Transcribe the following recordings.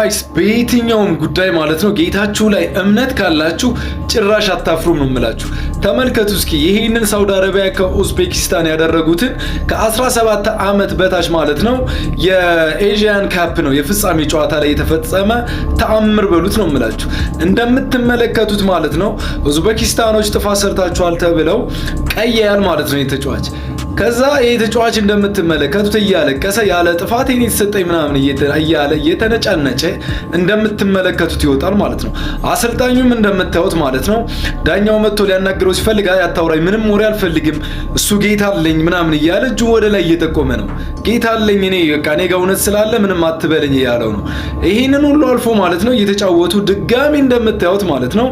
Guys፣ በየትኛውም ጉዳይ ማለት ነው ጌታችሁ ላይ እምነት ካላችሁ ጭራሽ አታፍሩም ነው የምላችሁ። ተመልከቱ እስኪ ይህንን ሳውዲ አረቢያ ከኡዝቤኪስታን ያደረጉትን ከ17 ዓመት በታች ማለት ነው የ Asian Cup ነው የፍጻሜ ጨዋታ ላይ የተፈጸመ ተአምር በሉት ነው የምላችሁ። እንደምትመለከቱት ማለት ነው ኡዝቤኪስታኖች ጥፋት ሰርታችኋል ተብለው ቀይ ያል ማለት ነው የተጫዋች። ከዛ ይህ ተጫዋች እንደምትመለከቱት እያለቀሰ ያለ ጥፋት የኔ የተሰጠኝ ምናምን እያለ እየተነጫነጨ እንደምትመለከቱት ይወጣል ማለት ነው። አሰልጣኙም እንደምታዩት ማለት ነው ዳኛው መጥቶ ሊያናግረው ሲፈልግ አይ አታውራኝ፣ ምንም ወሬ አልፈልግም፣ እሱ ጌታ አለኝ ምናምን እያለ እጁ ወደ ላይ እየጠቆመ ነው። ጌታ አለኝ እኔ በቃ እኔ ጋር እውነት ስላለ ምንም አትበለኝ እያለው ነው። ይህንን ሁሉ አልፎ ማለት ነው እየተጫወቱ ድጋሚ እንደምታዩት ማለት ነው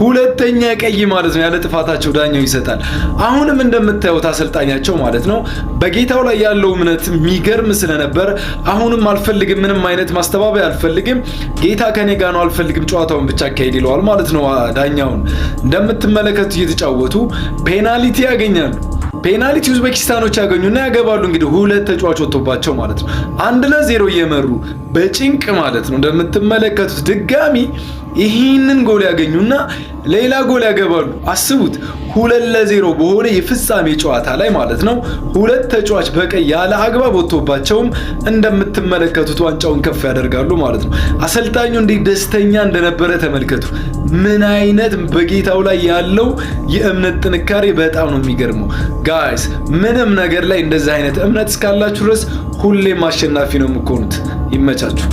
ሁለተኛ ቀይ ማለት ነው ያለ ጥፋታቸው ዳኛው ይሰጣል። አሁንም እንደምታዩት አሰልጣኛቸው ማለት ነው በጌታው ላይ ያለው እምነት የሚገርም ስለነበር አሁንም አልፈልግም፣ ምንም አይነት ማስተባበያ አልፈልግም፣ ጌታ ከኔ ጋር ነው፣ አልፈልግም፣ ጨዋታውን ብቻ አካሄድ ይለዋል ማለት ነው ዳኛውን። እንደምትመለከቱት እየተጫወቱ ፔናልቲ ያገኛሉ። ፔናልቲ ኡዝቤኪስታኖች ያገኙና ያገባሉ። እንግዲህ ሁለት ተጫዋች ወጥቶባቸው ማለት ነው 1-0 እየመሩ በጭንቅ ማለት ነው እንደምትመለከቱት ድጋሚ ይህንን ጎል ያገኙና ሌላ ጎል ያገባሉ። አስቡት፣ 2-0 በሆነ የፍጻሜ ጨዋታ ላይ ማለት ነው ሁለት ተጫዋች በቀይ ያለ አግባብ ወጥቶባቸውም እንደምትመለከቱት ዋንጫውን ከፍ ያደርጋሉ ማለት ነው። አሰልጣኙ እንዴት ደስተኛ እንደነበረ ተመልከቱ። ምን አይነት በጌታው ላይ ያለው የእምነት ጥንካሬ በጣም ነው የሚገርመው። Guys፣ ምንም ነገር ላይ እንደዚህ አይነት እምነት እስካላችሁ ድረስ ሁሌም አሸናፊ ነው የምትሆኑት። ይመቻችሁ።